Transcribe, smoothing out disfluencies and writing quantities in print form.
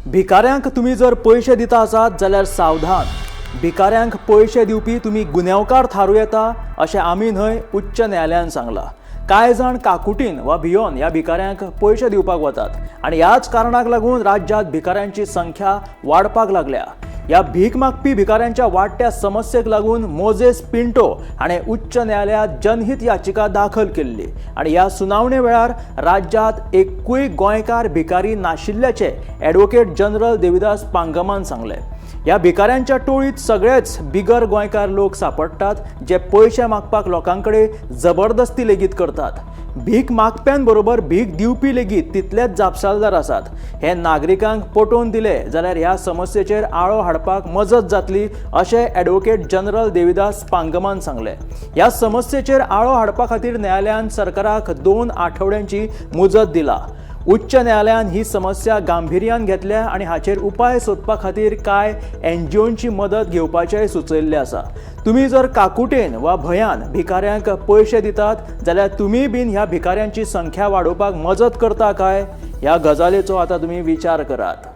भिकाऱ्यांक तुमी जर पयशे दिता आसात जाल्यार सावधान. भिकाऱ्यांक पयशे दिवपी तुमी गुन्यांवकार थारूं येता अशें आमी न्हय, उच्च न्यायालयान सांगलां. कांय जाण काकुटीन वा भियोन ह्या भिकाऱ्यांक पयशे दिवपाक वतात आनी ह्याच कारणाक लागून राज्यांत भिकाऱ्यांची संख्या वाडपाक लागल्या. ह्या भीक मागपी भिकाऱ्यांच्या वाडट्या समस्येक लागून मोजेस पिंटो हाणें उच्च न्यायालयांत जनहीत याचिका दाखल केल्ली आनी ह्या सुनावणे वेळार राज्यांत एकूय गोंयकार भिकारी नाशिल्ल्याचें ॲडव्होकेट जनरल देविदास पांगमान सांगलें. ह्या भिकाऱ्यांच्या टोळीत सगळेच बिगर गोंयकार लोक सांपडटात, जे पयशे मागपाक लोकां कडेन जबरदस्ती लेगीत करतात. भीक मागप्यांबरोबर भीक दिवपी लेगीत तितलेच जापसालदार आसात हें नागरिकांक पटोवन दिलें जाल्यार ह्या समस्येचेर आळो हाडपाक मजत जातली अशें ॲडव्होकेट जनरल देविदास पांगमान सांगलें. ह्या समस्येचेर आळो हाडपा खातीर न्यायालयान सरकाराक 2 आठवड्यांची मुजत दिला. उच्च न्यायालयान ही समस्या गांभिर्यान घेतल्या आनी हाचेर उपाय सोदपा खातीर कांय एनजीओंची मदत घेवपाचेंय सुचयल्लें आसा. तुमी जर काकुटेन वा भंयान भिकाऱ्यांक पयशे दितात जाल्यार तुमीय बीन ह्या भिकाऱ्यांची संख्या वाडोवपाक मजत करता काय, ह्या गजालीचो आतां तुमी विचार करात.